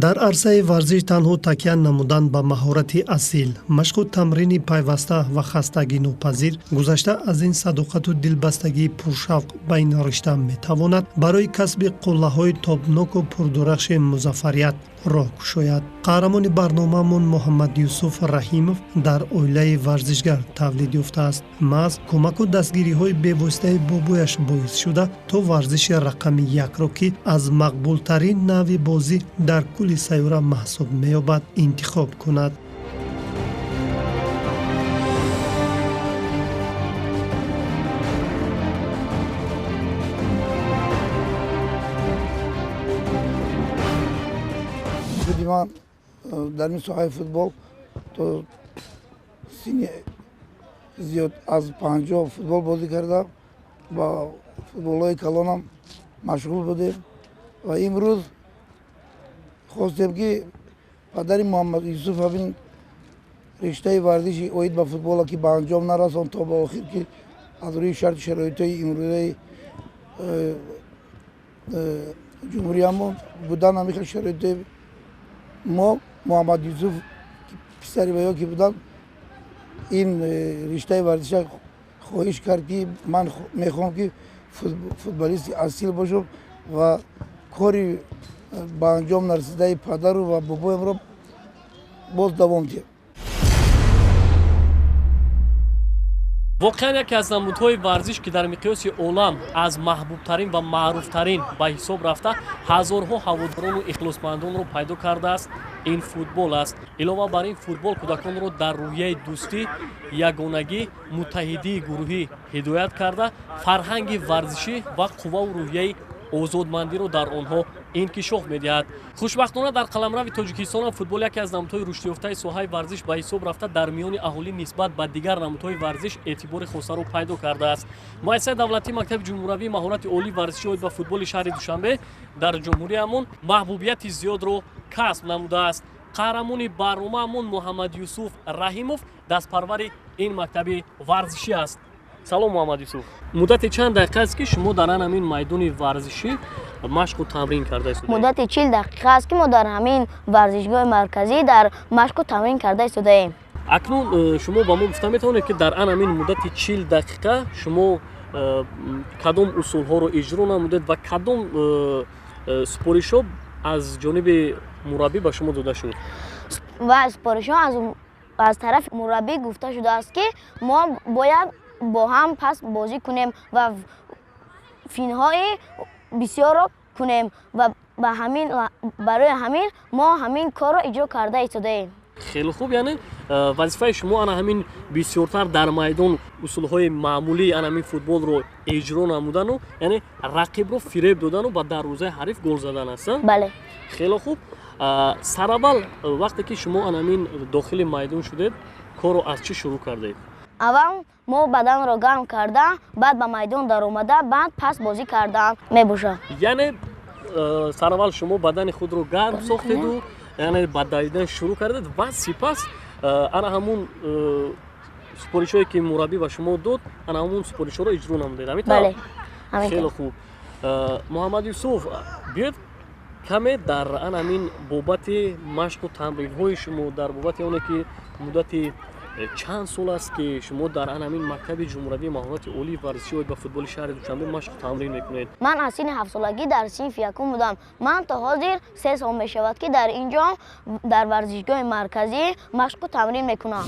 Дар арсаи варзиш танҳо такя намудан ба маҳорати асил, машқу тамрини пайваста ва хастагинопазир, гузашта аз ин, садоқату дилбастагии пуршавқ ба ин ришта метавонад барои касби қуллаҳои тобноку пурдурахши музаффарият роҳ кушояд. Қаҳрамони барномаамон Муҳаммадюсуф Раҳимов дар оилаи варзишгар тавлид ёфтааст. Маҳз кӯмаку дастгириҳои бевоситаи бобояш боис шуда, то варзиши рақами якро, ки аз мақбултарин навъи бозӣ дар кулли сайёра маҳсуб меёбад, интихоб кунад. Худи ман дар ин соҳаи футбол то синни зиёд аз 50 футбол бозӣ кардам, ба футболҳои калонам машғул будем ва имрӯз хостем, ки падари Муҳаммад Юсуф ҳамин риштаи варзиши оид ба футбола, ки ба анҷом нарасон то ба охир, ки аз рӯи шарту шароитҳои имрӯзаи ҷумҳуриямон будан, ҳамин хел шароитҳои мо, Муҳаммад Юсуф, писари ваё ки буданд, ин риштаи варзиша хоҳиш кард, ки ман мехоҳам, ки футболисти асил бошам ва кори ба анҷом нарасидаи падару ва бобоямро боз давом диҳам. Воқеан, яке аз намудҳои варзиш, ки дар миқёси олам аз маҳбубтарин ва маъруфтарин ба ҳисоб рафта, ҳазорҳо ҳаводорону ихлосмандонро пайдо кардааст, ин футбол аст. Илова бар ин, футбол кӯдаконро дар рӯҳияи дӯстӣ, ягонагӣ, муттаҳидии гурӯҳӣ ҳидоят карда, фарҳанги варзишӣ ва қувваву рӯҳияи озодмандиро дар онҳо инкишоф медиҳад. Хушбахтона, дар қаламрави Тоҷикистонам футбол яке аз намудҳои рушдёфтаи соҳаи варзиш ба ҳисоб рафта, дар миёни аҳолӣ нисбат ба дигар намудҳои варзиш эътибори хосаро пайдо кардааст. Муассисаи давлатии мактаби ҷумҳуравии маҳорати олии варзиши оид ба футболи шаҳри Душанбе дар ҷумҳуриямон маҳбубияти зиёдро касб намудааст. Қаҳрамони барномаамон Муҳаммадюсуф Раҳимов дастпарвари ин мактаби варзишӣ аст. Салом, Муҳаммад Юсуф! Муддати чанд дақиқа аст, ки шумо дар ан ҳамин майдони варзишӣ машқу тамрин карда истодаед? Муддати 40 дақиқа аст, ки мо дар ҳамин варзишгоҳи марказӣ дар машқу тамрин карда истодаем. Акнун шумо ба мо гуфта метавонед, ки дар ан ҳамин муддати 40 дақиқа шумо кадом усулҳоро иҷро намудед ва кадом супоришҳо аз ҷониби мураббӣ ба шумо дода шуд? Ва супоришҳо аз тарафи мураббӣ гуфта шудааст, ки мо бояд бо ҳам пас бозӣ кунем ва финҳои бисёрро кунем ва ба ҳамин барои ҳамин мо ҳамин корро иҷро карда истодаем. Хеле хуб. Яъне вазифаи шумо ана ҳамин бисёртар дар майдон усулҳои маъмулии ана ҳамин футболро иҷро намудану, яъне рақибро фиреб додану ба дарвозаи ҳариф гол задан аст? Бале. Хеле хуб. Сараввал, вақте ки шумо ана ҳамин дохили майдон шудед, корро аз чӣ шурӯъ кардед? Аввал мо баданро гарм карда, баъд ба майдон даромада, баъд пас бозӣ кардан мебошад. Яъне сараввал шумо бадани худро гарм сохтеду, яъне ба давидан шурӯъ кардед ва сипас ана ҳамун супоришҳое, ки мураббӣ ба шумо дод, ана ҳамун супоришҳоро иҷро намудед, ҳамин Бале. Хеле хуб. Муҳаммад Юсуф, биёед, каме дар ана ҳамин бобати машқу тамринҳои шумо, дар бобати оне ки муддати чанд сол аст, ки шумо дар ан ҳамин мактаби ҷумҳуравии маҳорати олии варзишӣ оид ба футболи шаҳри Душанбе машқу тамрин мекунед. Ман аз синни 7-солагӣ дар синфи якум будам. Ман то ҳозир 3 сол мешавад, ки дар ин ҷо дар варзишгоҳи марказӣ машқу тамрин мекунам.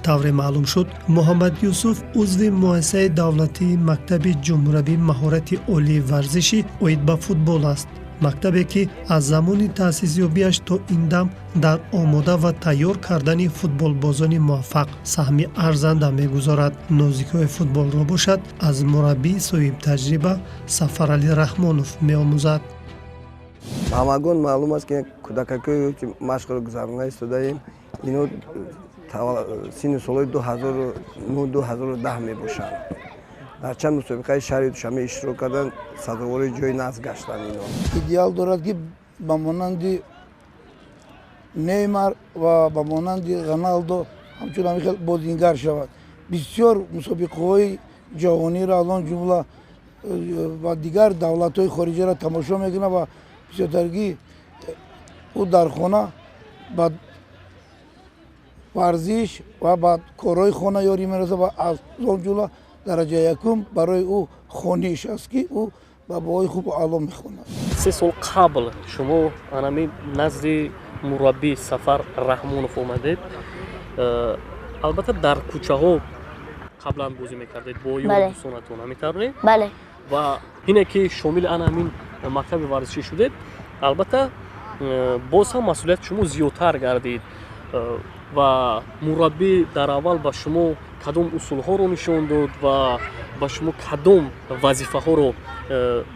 Тавре маълум шуд, Муҳаммад Юсуф узви муассисаи давлатии мактаби ҷумҳуравии маҳорати олии варзишӣ оид ба футбол аст, мактабе, ки аз замони таъсисёбиаш то ин дам дар омода ва тайёр кардани футболбозони муваффақ саҳми арзанда мегузорад. Нозикиҳои футболро бошад, аз мураббии соҳибтаҷриба Сафаралӣ Раҳмонов меомӯзад. Ба ҳамагон маълум аст, ки кӯдакакое, ки машқро гузаронда истодаем, ино синну солҳои 2009, 2010 мебошанд. Дар чанд мусобиқаи шаҳри Душанбе иштирок кардан, сазовори ҷои нағз гаштанд ино. Идеал дорад, ки ба монанди Неймар ва ба монанди Роналдо ҳамчун ҳамин хел бозингар шавад. Бисёр мусобиқаҳои ҷаҳониро, аз он ҷумла ва дигар давлатҳои хориҷиро тамошо мекунад ва бисёртарги Ӯ дар хона ба варзиш ва ба корҳои хона ёрӣ мерасад ва аз он ҷумла дараҷаи якум барои ӯ хониш аст, ки ӯ ба баҳои хубу аъло мехонад. 3 сол қабл шумо анами назди мураббӣ Сафар Раҳмонов омадед. Албатта, дар кӯчаҳо қаблан бозӣ мекардед бо ёру дӯстонатон, ҳамин тавр не? Бале. Ва ине ки шомили ана ҳамин мактаби варзишӣ шудед, албатта, боз ҳам масъулияти шумо зиёдтар гардид. Ва мураббӣ дар аввал ба шумо кадом усулҳоро нишон дод ва ба шумо кадом вазифаҳоро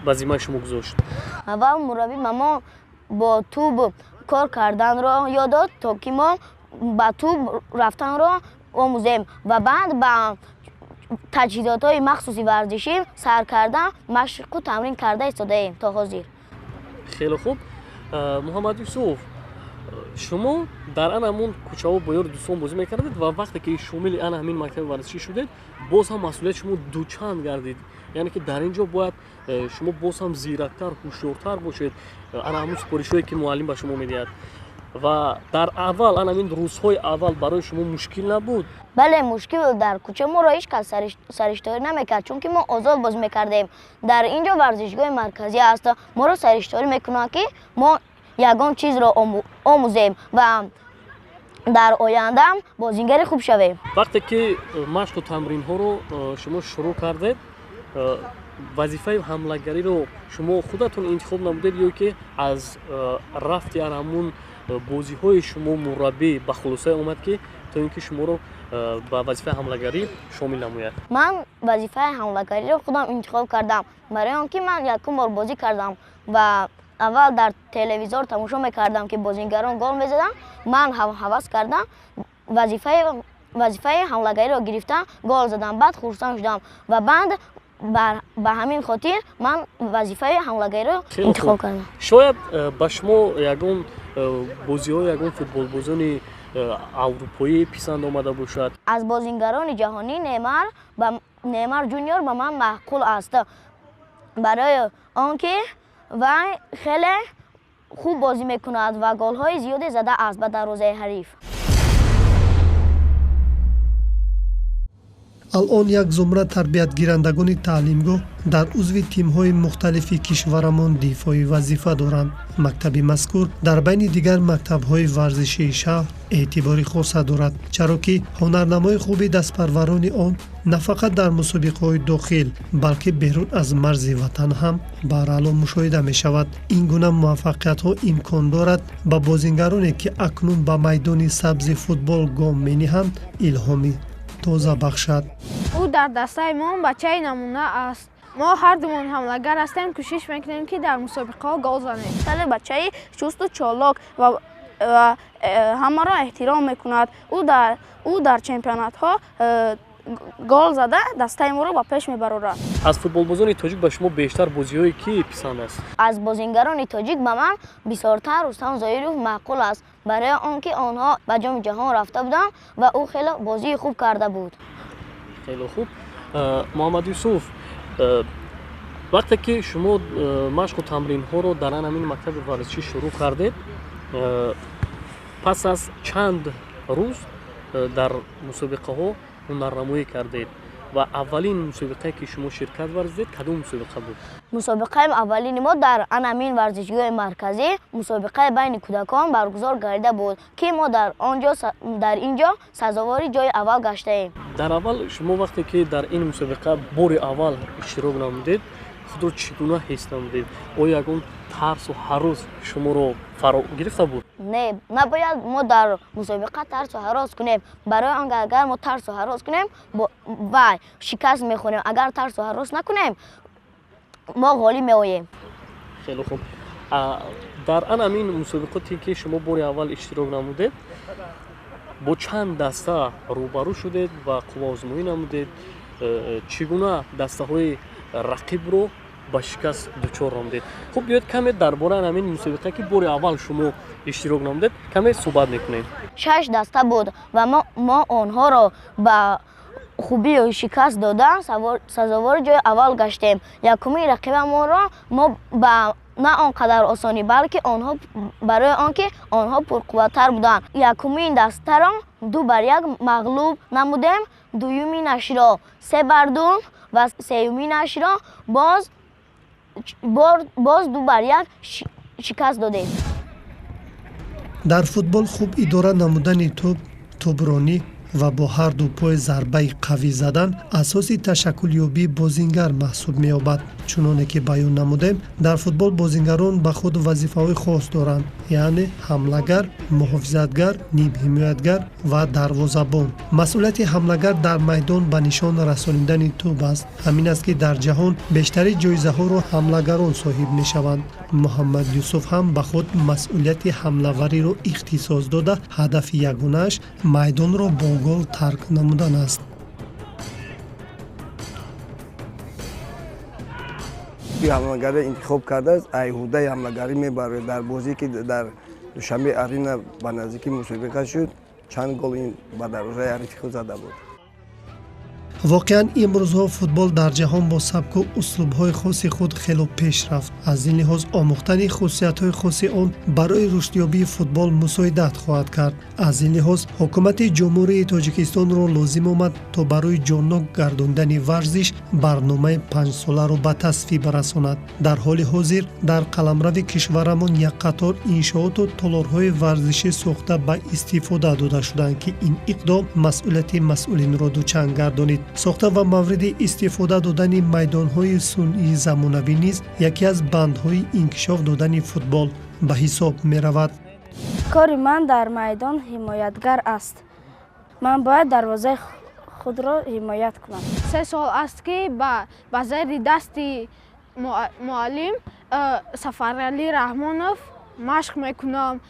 ба зиммаи шумо гузошт? Аввал мураббӣ ба мо бо тӯб кор карданро ёд дод, то ки мо ба тӯб рафтанро омӯзем, ва баъд ба таҷҳизотҳои махсуси варзишӣ сар карда машқу тамрин карда истодаем то ҳозир. Хеле хуб. Муҳаммад Юсуф, шумо дар ана ҳамон кӯчаҳо бо ёру дӯстон бозӣ мекардед ва вақте ки шомили ана ҳамин мактаби варзишӣ шудед, боз ҳам масъулияти шумо дучанд гардид, яъне ки дар ин ҷо бояд шумо боз ҳам зирактар, ҳушёртар бошед, ана ҳамон супоришҳое ки муаллим ба шумо медиҳад. Ва дар аввал, ана ҳамин рӯзҳои аввал барои шумо мушкил набуд? Бале, мушкил буд. Дар кӯча моро ҳеҷ кас саришторӣ намекард, чунки мо озод бозӣ мекардем. Дар ин ҷо варзишгоҳи марказӣ аст, моро саришторӣ мекунанд, ки мо ягон чизро омӯзем ва дар оянда бозингари хуб шавем. Вақте ки машқу тамринҳоро шумо шурӯъ кардед, вазифаи ҳамлагариро шумо худатон интихоб намудед ё ки аз рафти ана ҳамун бозиҳои шумо мураббӣ ба хулосае омад, ки то ин ки шуморо ба вазифаи ҳамлагарӣ шомил намояд? Ман вазифаи ҳамлагариро худам интихоб кардам, барои он ки ман якум бор бозӣ кардам ва аввал дар телевизор тамошо мекардам, ки бозингарон гол мезаданд. Ман ҳавас кардам, вазифаи ҳамлагариро гирифта гол задам, баъд хурсанд шудам ва баъд ба ҳамин хотир ман вазифаи ҳамлагариро интихоб кардам. Шояд ба шумо ягон бозиҳо, ягон футболбозони аврупоӣ писанд омада бошад? Аз бозингарони ҷаҳонӣ Неймар Ҷуниор ба ман маъқул аст, барои он ки вай хеле хуб бозӣ мекунад ва голҳои зиёде зада аст ба дарвозаи ҳариф. Алон як зумра тарбиятгирандагони таълимгоҳ дар узви тимҳои мухталифи кишварамон дифои вазифа доранд. Мактаби мазкур дар байни дигар мактабҳои варзишии шаҳр эътибори хоса дорад, чаро ки ҳунарнамои хуби дастпарварони он на фақат дар мусобиқаҳои дохил, балки берун аз марзи ватан ҳам бараъло мушоҳида мешавад. Ин гуна муваффақиятҳо имкон дорад ба бозингароне, ки акнун ба майдони сабзи футбол гом мениҳанд, илҳоми тоза бахшад. Ӯ дар дастаи мо бачаи намуна аст. Мо ҳардумон ҳамлагар ҳастем, кӯшиш мекунем, ки дар мусобиқаҳо гол занем. Хеле бачаи чусту чолок ва ҳамаро эҳтиром мекунад. Ӯ дар чемпионатҳо гол зада дастаи моро ба пеш мебарорад. Аз футболбозони тоҷик ба шумо бештар бозиҳои кӣ писанд аст? Аз бозингарони тоҷик ба ман бисёртар Рустам Зоиров маъқул аст, барои он ки онҳо ба ҷоми ҷаҳон рафта буданд ва ӯ хеле бозии хуб карда буд. Хеле хуб. Муҳаммад Юсуф, вақте ки шумо машқу тамринҳоро дар ҳамин мактаби варзишӣ шурӯъ кардед, пас аз чанд рӯз дар мусобиқаҳо ҳунарнамоӣ кардед ва аввалин мусобиқае ки шумо ширкат варзидед кадом мусобиқа буд? Мусобиқаи аввалини мо дар анамин варзишгоҳи марказӣ мусобиқаи байни кӯдакон баргузор гардида буд, ки мо дар ин ҷо сазовори ҷои аввал гаштаем. Дар аввал шумо вақте ки дар ин мусобиқа бори аввал иштирок намудед, худро чӣ гуна ҳис намудед? Оё ягон тарсу ҳарос шуморо фаро гирифта буд? Не, набояд мо дар мусобиқа тарсу ҳарос кунем, барои он ки агар мо тарсу ҳарос кунем, вай шикаст мехӯрем. Агар тарсу ҳарос накунем, мо ғолиб меоем. Хеле хуб. Дар ан ҳамин мусобиқоте ки шумо бори аввал иштирок намудед, бо чанд даста рӯбарӯ шудед ва қувваозмоӣ намудед? Чӣ гуна дастаҳои рақибро ба шикаст дучор намудед? Хуб, биёед каме дар бораи ҳамин мусобиқа, ки бори аввал шумо иштирок намудед, каме суҳбат мекунем. 6 даста буд ва мо онҳоро ба хубию шикаст дода сазовори ҷои аввал гаштем. Якумин рақибамонро мо ба На он қадар осонӣ, балки онҳо барои он ки онҳо пурқувваттар буданд. Якумин дастаро 2-1 мағлуб намудем, дуюминашро 3-2 ва сеюминашро боз 2-1 шикаст додем. Дар футбол хуб идора намудани тӯб, тӯбронӣ ва бо ҳар ду пой зарбаи қавӣ задан асоси ташаккулёбии бозингар маҳсуб меёбад. Чуноне ки баён намудем, дар футбол бозингарон ба худ вазифаҳои хос доранд, яъне ҳамлагар, муҳофизатгар, нимҳимоятгар ва дарвозабон. Масъулияти ҳамлагар дар майдон ба нишон расонидани тӯб аст. Ҳамин аст, ки дар ҷаҳон бештари ҷоизаҳоро ҳамлагарон соҳиб мешаванд. Муҳаммад Юсуф ҳам ба худ масъулияти ҳамлавариро ихтисос дода, ҳадафи ягонааш майдонро бо гол тарк намудан аст. Ҳамлагарӣ интихоб кардааст, айҳудаи ҳамлагарӣ мебарад. Дар бозие ки дар Душанбе Арена ба наздикӣ мусобиқа шуд, чанд гол ин ба дарвозаи ҳарифи худ зада буд. Воқеан имрӯзҳо футбол дар ҷаҳон бо сабку услубҳои хоси худ хело пеш рафт. Аз ин лиҳоз омӯхтани хусусиятҳои хоси он барои рушдёбии футбол мусоидат хоҳад кард. Аз ин лиҳоз ҳукумати Ҷумҳурии Тоҷикистонро лозим омад, то барои ҷоннок гардондани варзиш барномаи панҷсоларо ба тасвиб расонад. Дар ҳоли ҳозир дар қаламрави кишварамон як қатор иншооту толорҳои варзишӣ сохта ба истифода дода шуданд, ки ин иқдом масъулияти масъулинро дучанд гардонид. Сохта ва мавриди истифода додани майдонҳои сунъии замонавӣ низ яке аз бандҳои инкишоф додани футбол ба ҳисоб меравад. Кори ман дар майдон ҳимоятгар аст. Ман бояд дарвозаи худро ҳимоят кунам. 3 сол аст, ки ба зери дасти муаллим Сафаралӣ Раҳмонов машқ мекунам.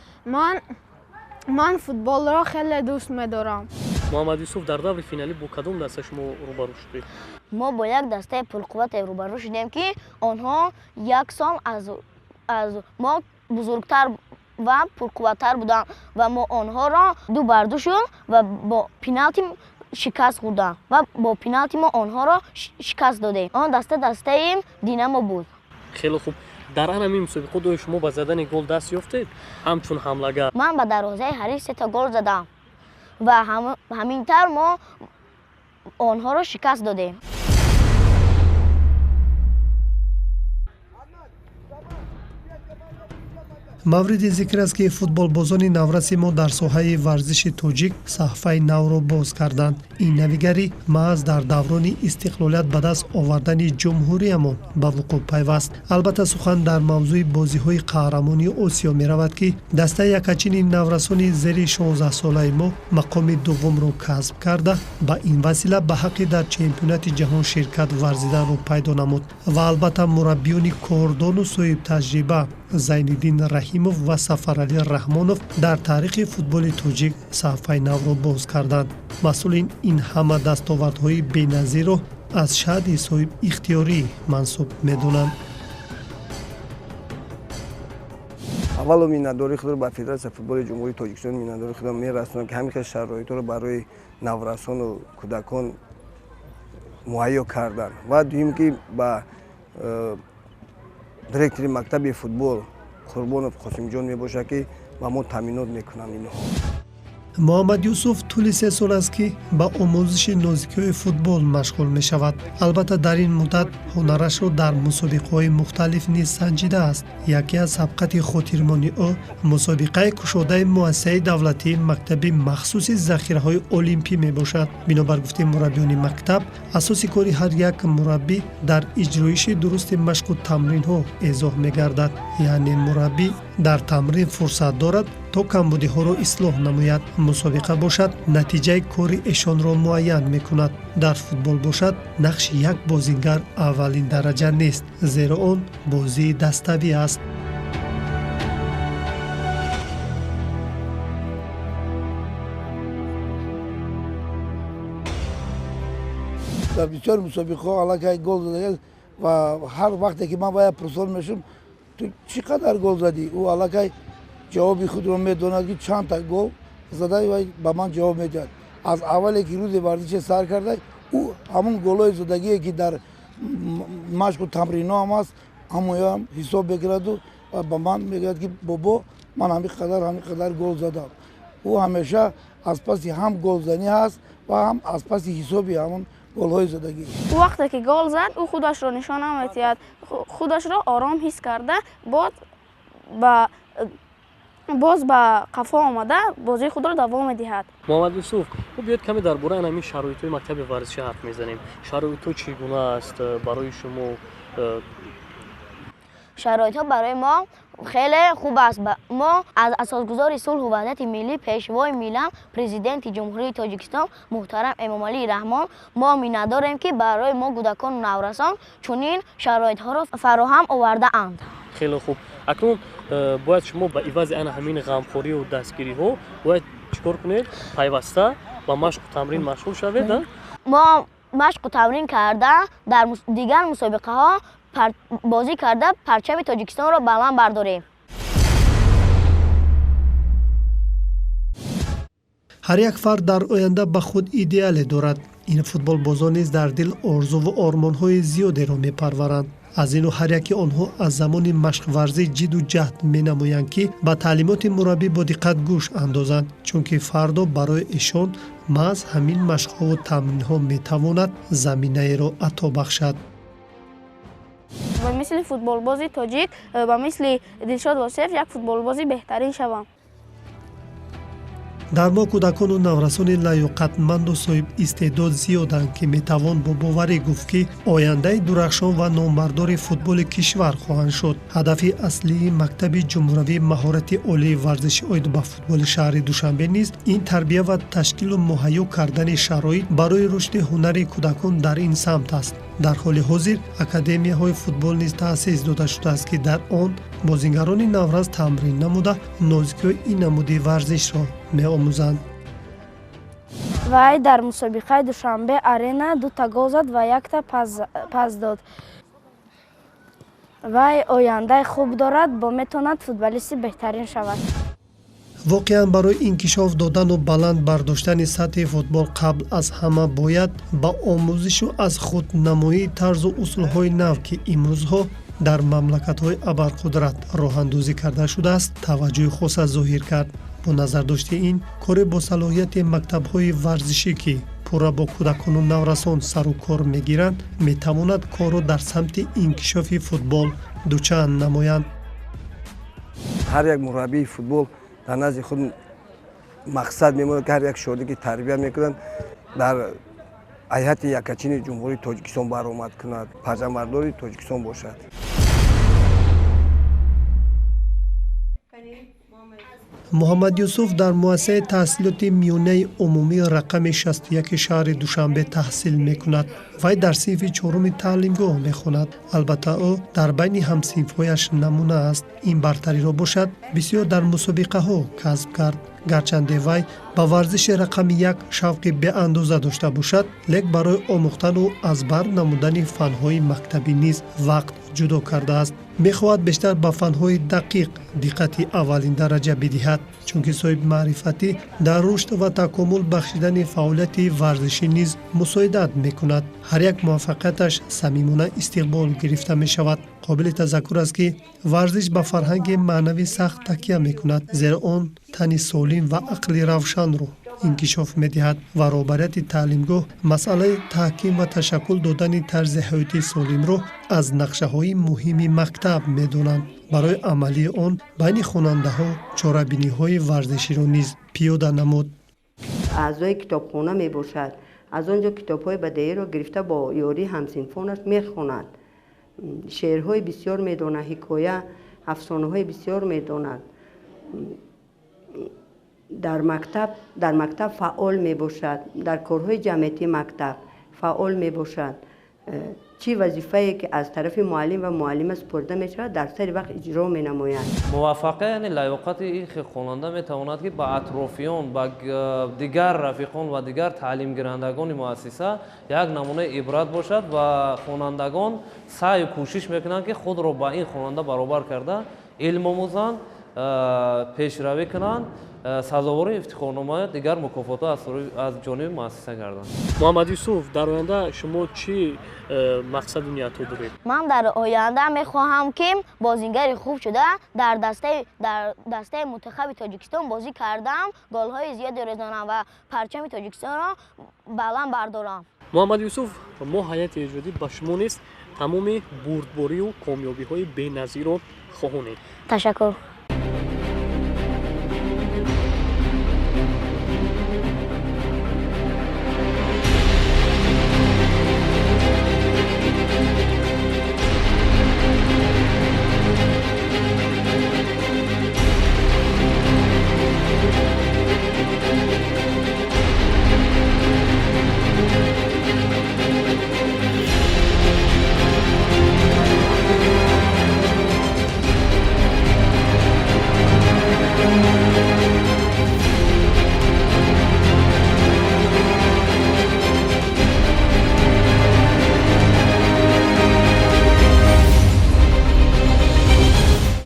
Ман футболро хеле дӯст медорам. Муҳаммад Юсуф, дар даври финалӣ бо кадом даста шумо рӯбарӯ шудед? Мо бо як дастаи пурқуввате рӯбарӯ шудем, ки онҳо 1 сол аз мо бузургтар ва пурқувваттар буданд ва мо онҳоро 2-2 шуд ва бо пеналти шикаст хӯрданд ва бо пеналти мо онҳоро шикаст додем. Он даста дастаи Динамо буд. Хеле хуб. Дар ҳамин мусобиқот оё шумо ба задани гол даст ёфтед ҳамчун ҳамлагар? Ман ба дарвозаи ҳариф 3 гол задам ва ҳамин тавр мо онҳоро шикаст додем. Мавриди зикр аст, ки футболбозони навраси мо дар соҳаи варзиши тоҷик саҳфаи навро боз карданд. Ин навигарӣ маҳз дар даврони истиқлолият ба даст овардани ҷумҳуриямон ба вуқӯъ пайваст. Албатта сухан дар мавзӯи бозиҳои қаҳрамонии Осиё меравад, ки дастаи якачини наврасони зери 16-солаи мо мақоми дуввумро касб карда, ба ин васила ба ҳаққи дар чемпионати ҷаҳон ширкат варзиданро пайдо намуд. Ва албатта мураббиёни кордону соҳибтаҷриба Зайниддин Раҳимов ва Сафаралӣ Раҳмонов дар таърихи футболи тоҷик саҳфаи навро боз карданд. Масъулин ин ҳама дастовардҳои беназирро аз шаъди соҳибихтиёрӣ мансуб медонанд. Аввало миннатдории худро ба Федератсияи футболи Ҷумҳурии Тоҷикистон миннатдории худро мерасонам, ки ҳамин хел шароитро барои наврасону кӯдакон муҳайё карданд. Ва дуюм, ки ба директори мактаби футбол Қурбонов Қосимҷон мебошад, ки ба мо таъминот мекунанд инҳо. Муҳаммад Юсуф тӯли 3 сол аст, ки ба омӯзиши нозикиҳои футбол машғул мешавад. Албатта дар ин муддат ҳунарашро дар мусобиқаҳои мухталиф низ санҷидааст. Яке аз сабқати хотирмони ӯ мусобиқаи кушодаи муассисаи давлатии мактаби махсуси захираҳои олимпӣ мебошад. Бинобар гуфтаи мураббиёни мактаб, асоси кори ҳар як мураббӣ дар иҷроиши дурусти машқу тамринҳо эзоҳ мегардад. Яъне мураббӣ дар тамрин фурсат дорад, то камбудиҳоро ислоҳ намояд. Мусобиқа бошад, натиҷаи кори эшонро муайян мекунад. Дар футбол бошад, нақши як бозингар аввалин дараҷа нест, зеро он бозии даставӣ аст. Дар бисёр мусобиқаҳо аллакай гол задагиаст ва ҳар вақте ки ман бояд пурсон мешавам, ту чӣ қадар гол задӣ, ӯ аллакай ҷавоби худро медонад, ки чандта гол зада ва ба ман ҷавоб медиҳад. Аз аввале ки рӯзи варзише сар карда, ӯ ҳамон голҳои задагие, ки дар машқу тамринҳо ҳам аст, Ҳамоям ҳисоб мекунаду ва ба ман мегӯяд, ки бобо, ман ҳамин қадар, ҳамин қадар гол задам. Ӯ ҳамеша аз паси ҳам голзанӣ ҳаст ва ҳам аз паси ҳисоби ҳамон голҳои задагӣ. Ӯ вақте ки гол зад, ӯ худашро нишон намедиҳад, худашро ором ҳис карда, боз ба қафо омада бозии худро давом медиҳад. Муҳаммад Юсуф, хуб, биёед каме дар бораи ҳамин шароитҳои мактаби варзишӣ ҳарф мезанем. Шароитҳо чӣ гуна аст барои шумо? Шароитҳо барои мо хеле хуб аст. Мо аз асосгузори сулҳу ваҳдати миллӣ, пешвои миллат, президенти Ҷумҳурии Тоҷикистон муҳтарам Эмомалӣ Раҳмон мо миннатдорем, ки барои мо кӯдакону наврасон чунин шароитҳоро фароҳам овардаанд. Хеле хуб. Акнун бояд шумо ба ивази ана ҳамин ғамхориву дастгириҳо бояд чӣ кор кунед? Пайваста ба машқу тамрин машғул шавед. Мо машқу тамрин карда, дар дигар мусобиқаҳо бозӣ карда, парчами Тоҷикистонро баланд бардорем. Ҳар як фард дар оянда ба худ идеале дорад. Ин футболбозон низ дар дил орзуву ормонҳои зиёдеро мепарваранд. Аз ину ҳар яки онҳо аз замони машқварзӣ ҷидду ҷаҳд менамоянд, ки ба таълимоти мураббӣ бо диққат гӯш андозанд, чунки фардо барои эшон маҳз ҳамин машқҳову тамринҳо метавонад заминаеро ато бахшад. Ба мисли футболбози тоҷик, ба мисли Дилшод Восиев як футболбози беҳтарин шавам. Дар мо кӯдакону наврасони лаёқатманду соҳибистеъдод зиёданд, ки метавон бо боварӣ гуфт, ки ояндаи дурахшон ва номбардори футболи кишвар хоҳанд шуд. Ҳадафи аслии мактаби ҷумҳуравии маҳорати олии варзиши оид ба футболи шаҳри Душанбе низ ин тарбия ва ташкилу муҳайё кардани шароит барои рушди ҳунари кӯдакон дар ин самт аст. Дар ҳоли ҳозир академияҳои футбол низ таъсис дода шудааст, ки дар он бозингарони наврас тамрин намуда, нозикиҳои ин намуди варзишро меомӯзанд. Вай дар мусобиқаи Душанбе Арена дута гол зад ва якта пас дод. Вай ояндаи хуб дорад, бо метавонад футболисти беҳтарин шавад. Воқеан, барои инкишоф додану баланд бардоштани сатҳи футбол қабл аз ҳама бояд ба омӯзишу аз худнамоии тарзу усулҳои нав, ки имрӯзҳо дар мамлакатҳои абарқудрат роҳандозӣ карда шудааст, таваҷҷӯҳи хоса зоҳир кард. Бо назардошти ин коре бо салоҳияти мактабҳои варзишӣ, ки пурра бо кӯдакону наврасон сару кор мегиранд, метавонад корро дар самти инкишофи футбол дучанд намоянд. Ҳар як мураббии футбол дар назди худ мақсад мемонад, ки ҳар як шогирде, ки тарбия мекунанд, дар ҳайати якачини Ҷумҳурии Тоҷикистон баромад кунад, парчамбардори Тоҷикистон бошад. Муҳаммад Юсуф дар муассисаи таҳсилоти миёнаи умумӣ рақами 61 шаҳри Душанбе таҳсил мекунад. Вай дар синфи чоруми таълимгоҳ мехонад. Албатта, ӯ дар байни ҳамсинфҳояш намуна аст. Ин бартариро бошад бисёр дар мусобиқаҳо касб кард. Гарчанде вай ба варзиши рақами як шавқи беандоза дошта бошад, лек барои омӯхтану аз бар намудани фанҳои мактабӣ низ вақт ҷудо кардааст. Мехоҳад бештар ба фанҳои дақиқ диққати аввалин дараҷа бидиҳад, чунки соҳибмаърифатӣ дар рушд ва такомул бахшидани фаъолияти варзишӣ низ мусоидат мекунад. Ҳар як муваффақияташ самимона истиқбол гирифта мешавад. Қобили тазаккур аст, ки варзиш ба фарҳанги маънавӣ сахт такя мекунад, зеро он тани солим ва ақли равшанро инкишоф медиҳад ва роҳбарияти таълимгоҳ масъалаи таҳким ва ташаккул додани тарзи ҳаёти солимро аз нақшаҳои муҳими мактаб медонанд. Барои амалии он байни хонандаҳо чорабиниҳои варзиширо низ пиёда намуд. Аъзои китобхона мебошад. Аз он ҷо китобҳои бадеиро гирифта бо ёрии ҳамсинфонаш мехонад. Шеърҳои бисёр медонад, ҳикоя, афсонаҳои бисёр медонад. Дар мактаб фаъол мебошад, дар корҳои ҷамъиятии мактаб фаъол мебошад. Чӣ вазифае ки аз тарафи муаллим ва муаллима супорида мешавад, дар сари вақт иҷро менамояд. Муваффақият, яъне лаёқати ин хонанда метавонад, ки ба атрофиён, ба дигар рафиқон ва дигар таълимгирандагони муассиса як намунаи ибрат бошад ва хонандагон саъю кӯшиш мекунанд, ки худро ба ин хонанда баробар карда, илм омӯзанд, пешравӣ кунанд. Сазовори ифтихорнома, дигар мукофотҳо аз ҷониби муассиса гарданд. Муҳаммад Юсуф, дар оянда шумо чӣ мақсаду ниятҳо доред? Ман дар оянда мехоҳам, ки бозингари хуб шуда, дар дастаи мунтахаби Тоҷикистон бозӣ кардам, голҳои зиёде резонам ва парчами Тоҷикистонро баланд бардорам. Муҳаммад Юсуф, мо ҳайати эҷодӣ ба шумо низ тамоми бурдборию комёбиҳои беназирро хоҳонем. Ташаккур.